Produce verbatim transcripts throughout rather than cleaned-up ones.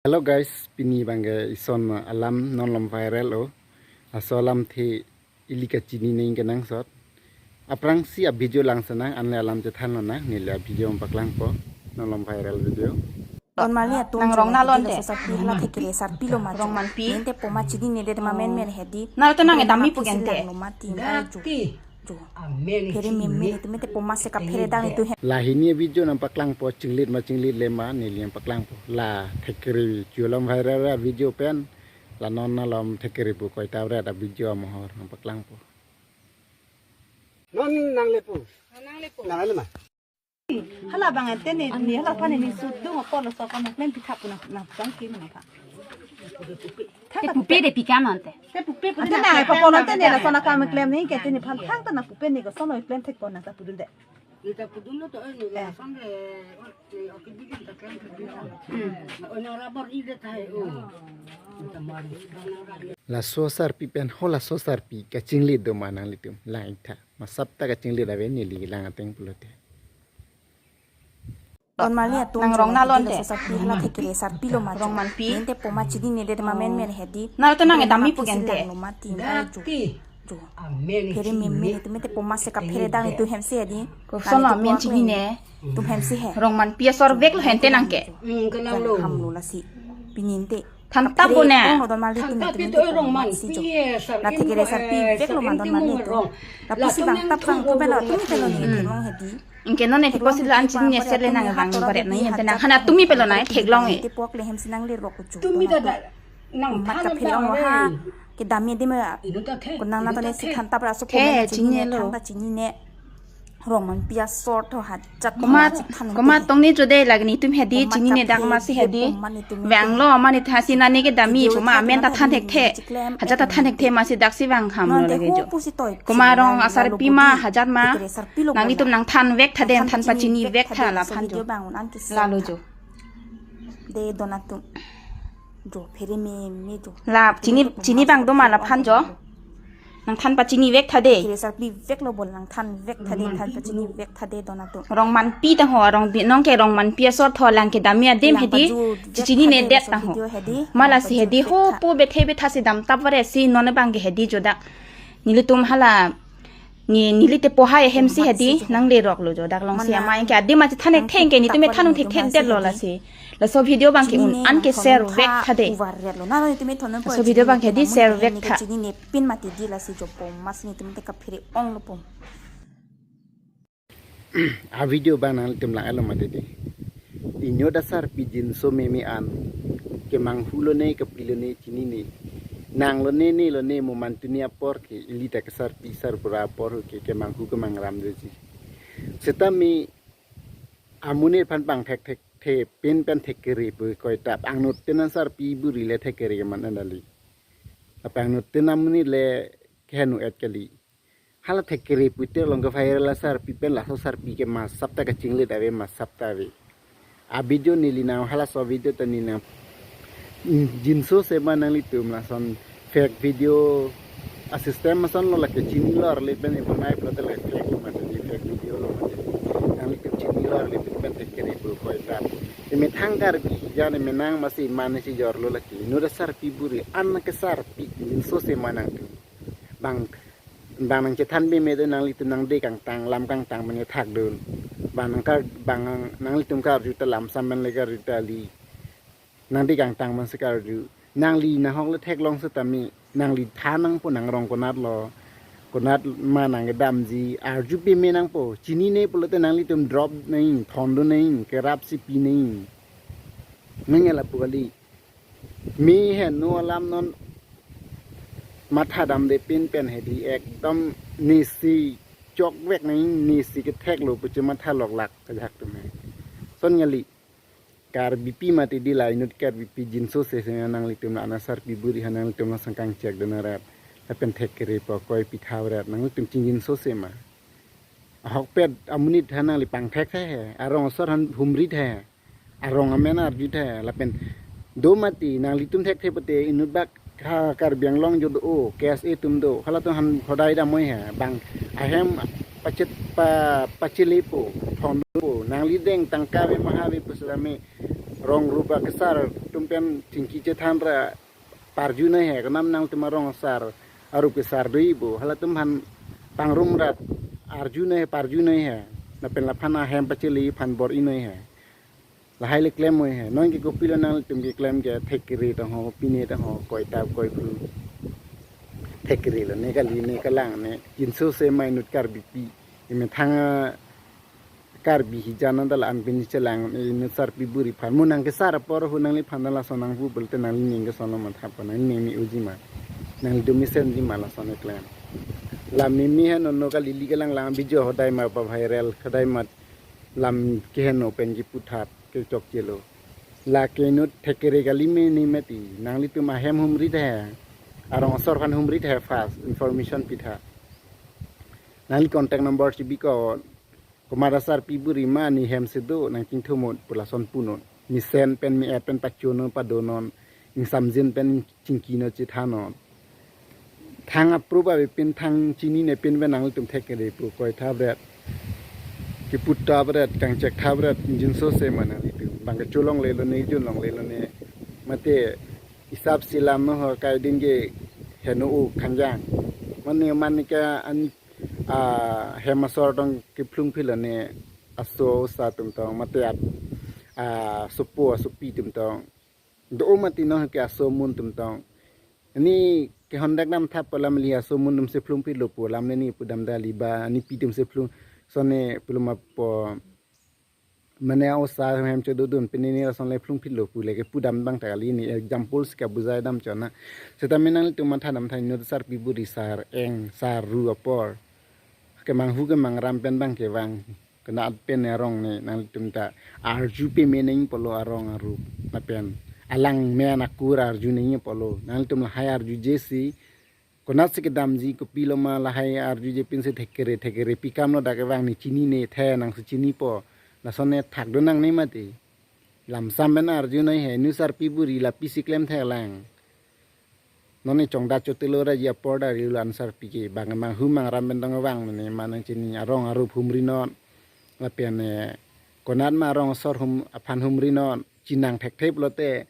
Hello guys, pini abangke ison alam non lom viral o. Laso alamthe ili kachini nangji kenangsot. Aphrangsi a-video lang senang, anle alam chethan lonang, neli a-video paklangpo, non lom viral video. Don Mali atum nang rong nalon te. Sarpi hala thekere sarpi lo ma. Rong manpi. Ninte poma chinine det ma menmen hedi. Na to nang edam mi pu kente. Lo mati ma jo. Jo. Phere meme ninte poma si kaphere dam itum hem. La hini video nangpaklangpo, chinglit ma chinglit le ma, neli nangpaklangpo. La thekere, jo lom viral a-video pen, la non alom thekere pu koita vret a-video amohor nangpaklangpo. Non nangle pu. Nangle pu. Nangle ma. Hala abang ante ni, ni hala aphan ni sudung apor lo so aphan klem pitha pu na, na jang ki na pha. Te pupe de pi kam ante. Te pupe pu ante na, na pa polo ante ni la sona kam klem ni ke te ni phan thang ta na pupe ni ko sono klem thek pon na ta pudun de. Ni ta pudun lo to ni la son de, eh, oke bidin ta klem ke bidin. Hmm. Na ona rabar i de thai o. Ni ta mari. Laso sarpi pen ho laso sarpi kachinglit do ma nanglitum lang-ik tha. Masap ta kachinglit ave neli lang ateng pulote. Don Mali atum nang rong nalon te. Sarpi hala thekere sarpi lo ma. Rong manpi. Ninte poma chinine det ma menmen hedi. Na to nang edam mi pu kente. Lo mati ma jo. Jo. Phere meme ninte poma si kaphere dam itum hem si hedi. Ko sono amen chinine. Itum hem si he. Rong manpi asor vek lo hente nangke. Hmm, kenang lo. Ham lo lasi. Pininte. Than tap bo ne. Ong lo Don Mali atum than tap itum itu rong manpi si jo. Eh, la thekere sarpi vek lo ma Don Mali atum. Rong. La pusi bang tap bang ko bela tumi pelo ni. Hmm. Long hedi. Ingke non ne thepo si la an chinine ser le nang bang baret nang hem te nang hana tumi pelo nang theklong e. Te pok le hem si nang le rok uchu. Tumi ta da nang mat ka than phiri ong ha. Ke dam ye de ma. Inu ta the. Ko nang na to ne si than tap ra so ko chinine lo. Thang ta chinine. Rong manpi asor tho hajat. Koma, koma tong ni jode lagi ni tum hedi chinine dak ma si hedi. Vang lo ma ni tha si nani ke dam mi poma amen ta than thekthe. Hajat ta than thekthe ma si dak si vang ham lo lagi jo. Koma rong asarpi ma hajat ma. Nanglitum nang than vek tha den than pachini vek tha la phan jo. La lo jo. De don atum. Jo phere meme jo. La chini, chini bang do ma la phan jo. Nang than pachini vek tha de. Thekere sarpi vek lo bol nang than vek tha de, than pachini vek tha de don atum. Rong manpi tang ho, rong bi nong ke rong manpi asor tho lang ke dam mi adim hedi. Chinine det tang ho. Ma lasi hedi ho pu bethe betha si dam tap vare si non bang ke hedi jo dak. Nelitum hala ni neli te pohai hem si hedi nang le rok lo jo dak long si amai ke adim ma chethan thekthe ke nitum than thekthe det lo lasi. Laso video bang ke un an ke share vek tha de. Laso video bang ke di share vek tha. Chinine pin mati di lasi jo poma si nitum te kaphere ong lo pom. A-video bang nanglitum lang-et lo mati di. Inut asarpi jinso meme an. Kemanghu lo ne, kepi lo ne, chinine. Nang lo ne, ne lo ne, mo mantu ni apor ke, ili ta kesarpi sarbura apor ke, kemanghu kemangram doji. Setame amonit aphan pangthek thekthe, pin pen thekere pu koita, angnut tin asarpi buri le thekere ke man an dali. Apa angnut tin amonit le kehenu et kali. Hala thekere pu te long ke viral asarpi pen laso sarpi ke masap ta kachinglit ave, masap ta ave. A-video neli nang halaso video ta neli nang, mm, jinso se ma nanglitum lason fake video a-system ason lo lake chini lo arle pen iponai pulote lake fake lo mati di, fake video lo mati di. Nanglitum chini lo arle pen pen thekere pu koita. Emethang Karbi, jane menang masi mane si jor lo lake. Inut asarpi buri, an kesarpi, jinso se ma nangtum. Bang, bang nang chethan beme do nanglitum nang de kangtang, lam kangtang mane thak dun. Bang nang kar, bang nang, nanglitum karju ta lam sam man le karju ta li. Nang de kangtang man si karju. Nangli nahok le theklong setame. Nangli than nangpo nang rong konat lo. Konat ma nang kedamji. Arju beme nangpo. Chinine pulote nanglitum drop nang, thon dun nang, kerap si pi nang. Nang ela pu kali. Me heno alam non matha damde pin pen hedi ekdom nesi chok vek nang nesi kethek lo pu che matha lok lak kajak tum he. Son ngali Karbipi mati di la inut Karbipi jinso se se nanglitum la an asarpi buri ha nanglitum la sangkang chek dun arat. Lapen thekere pu koi pitha arat nanglitum chingjinso se ma. Ahokpet amonit ha nangli pangthek the he. Arong asor han humri the he. Arong amen arju the lapen do mati nanglitum thekthe pute inut bak ha Karbi Anglong jo do-o K S A atum do halatum han hodai damoi he bang ahem pachet pa pachelepo thonpo nangli deng tangka ave maha ave pu setame Rong rup akesar atum pen chingki chethan ra parju noi he, konam nangtum arong asar arup kesar do-ipo, halatum aphan pangrum rat arju noi he, parju noi he, lapen laphan ahem pachele aphan bor-i noi he. Lahai le klem noi he. Non ke kopilo nangtum keklem ke thekere tangho, pine tangho, koitap koiphu. Thekere lo ne kali ne kalang ne. Jinso sema inut Karbipi. Imethang, ah, Karbi hijan an dala anpin chelang inut sarpi buri aphan. Mo nangkesar apor hu nangliphan dala lason nangpu pulote nanglining keson lo mathapo, nanglining me-ujima. Nangli do mesenjima lason keklem. La mimi he non no kali ili kelang lang video hodai ma pa viral, hodai ma lam keheno pen kiputhap kechokchelo. Lake inut thekere kali mene mati, nanglitum ahem humri the, arong asor aphan humri the first, information pitha. Nangli contact number chibiko, komat asarpi buri ma ne hem si do, nangchingthumnon pu lason punon. Mesen pen me-et pen pachonon padonon, ingsamjin pen chingkinon chethannon. Thang aprup avepin, thang chinine pin pen nanglitum thekere pu koitap ret, kiputhap ret, kangchek thap ret, jinso sema nanglitum. Bang kecholongle lone, junlongle lone. Mate isap silam no ho kai din ke heno u khanjang. Mane mane ke an, ah, hem asor tong kephlung philo ne aso asa atum tong, mate ap, ah, sopo asopi atum tong. Do mati no ke aso amun atum tong. Ani ke hondak dam thap pu alam li aso amun atum si phlung philo pu alam le ne pudam dali ba, ani pi atum si phlung sone pulo ma po. Mane osa hem chododun pini ne lason le phlung philo pu le kepudam abang ta kali ne example si kabujai dam chona. Seta me nanglitum matha dam tha inut sarpi buri sar eng sar ru apor. Kemanghu kemangram pen bang kevang. Konat pen arong ne nanglitum ta arju peme nangpo lo arong arup. Lapen alang men akur arju nangpo lo. Nanglitum lahai arjuje si konat si kedamji, kopilo ma lahai arjuje pinsi thekere, thekere pi kam lo dak kevang ne chinine the, nang si chinipo. Lason ne thak do nangne mati. Lamsam pen arju noi he, inut sarpi buri la pisi klem theklang. Non ne chongda chotelo ra ji apor da rilo ansarpi ke, bang manghu mangram pen tong vang ne ma nangchini, arong arup humrinon. Lapen, eh, konat ma arong asor hum aphan humrinon. Chinang thekthe pulote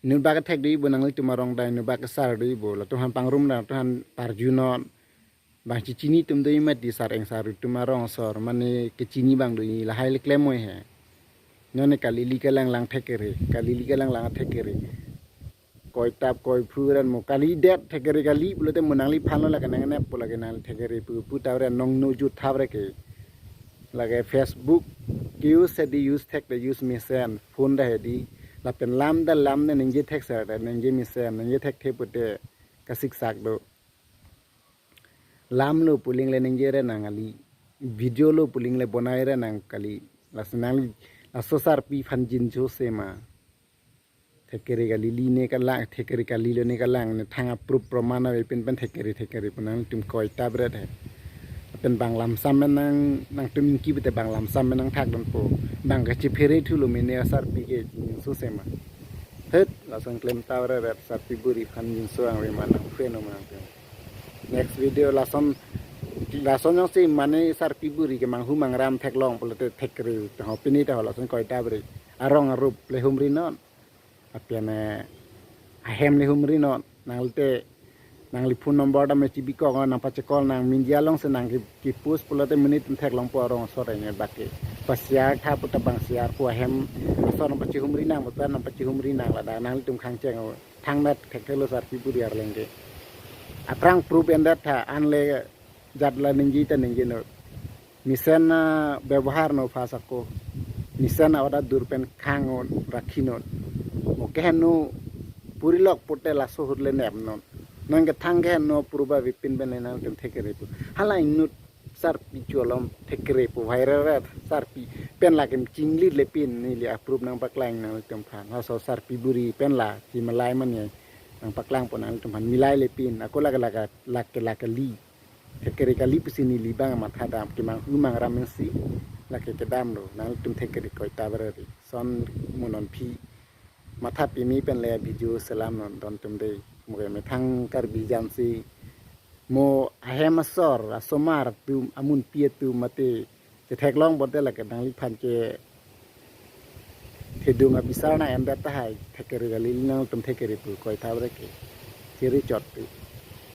inut bak kethek do-ipo, nanglitum arong dai inut bak kesar do-ipo, latum aphan pangrum ra, latum aphan parjunon. Bang chichini atum do-i mati, sar eng sar ru atum arong asor, mane kechini bang do-i, lahai le klem noi he. Non ne kali ili kelang lang thekere, kali ili kelang lang thekere. Koitap koiphu ran mo kali det thekere kali pulote mo nangliphan lo lake nangnep pu lake nangli thekere pu pu tap ran nong no jut thap re ke. Lake Facebook ke use hedi, use thek de, use mesen, phone da hedi. Lapen lam da lam ne ningje thek sar da ningje mesen, ningje thekthe pute kasiksak do. Lam lo pu aling le ningje re nang kali. Video lo pu aling le bonai re nang kali. Laso nangli, laso sarpi aphan jinso sema. Thekere kali ili ne kalang, thekere kali lo ne kalang, ne thang aprup proman avepin pen thekere, thekere pu nangtum koitap ret he. Pen bang lamsam pen nang, nangtum ingki pute bang lamsam pen nangthak dampo. Bang kachiphere thulo mene asarpi ke jinso sema. Het, lason klem tap ret, sarpi buri aphan jinso angve ma nang friend ma nangtum. Next video lason, lason jongsi mane sarpi buri kemanghu mangram theklong pulote thekere, ho pini ta ho lason koitap re. Arong arup le humrinon. Lapen, eh, ahem le humrinon. Nangli te, nangli phone number dam chibi kok nang pachekol nang media along si nang ki, ki post pulote monit theklongpo arong asor ne bak ke. Pa share tha puta bang share pu ahem asor nang pachihumri nang puta nang pachihumri nang ladak nanglitum khangcheng o. Thangnet thekthelo sarpi buri arleng ke. Aphrang proof endet tha, an le jat la ningje ta ningjenon. Mesen a bebohar non first ako. Mesen a order dur pen khangnon, rakhinon. Mo keheno purilok pute laso ahut le nepnon. Non kethang keheno proof avepin pen nangtum thekere pu. Hala inut sarpi cholom thekere pu viral ra sarpi pen lake chinglit le pin neli aprup nangpaklang nangtum aphan. Laso sarpi buri pen la si malai mane nangpaklangpo nangtum aphan milai le pin. Ako lake lake lake lake li. Thekere kali pusi neli bang matha dam, kemanghu mangram si lake kedam lo, nangtum thekere koitap ret. Son mo non phi matha pimi pen le video selam non don tum dei. Mo ke methang Karbi jan si mo ahem asor, asomar atum, amunpi atum mate chetheklong pute lake nangliphan ke Kedung abisar nang-endet tahai, thekere kali, nangtum thekere pu, koi thabre ke. Chiri chot pu.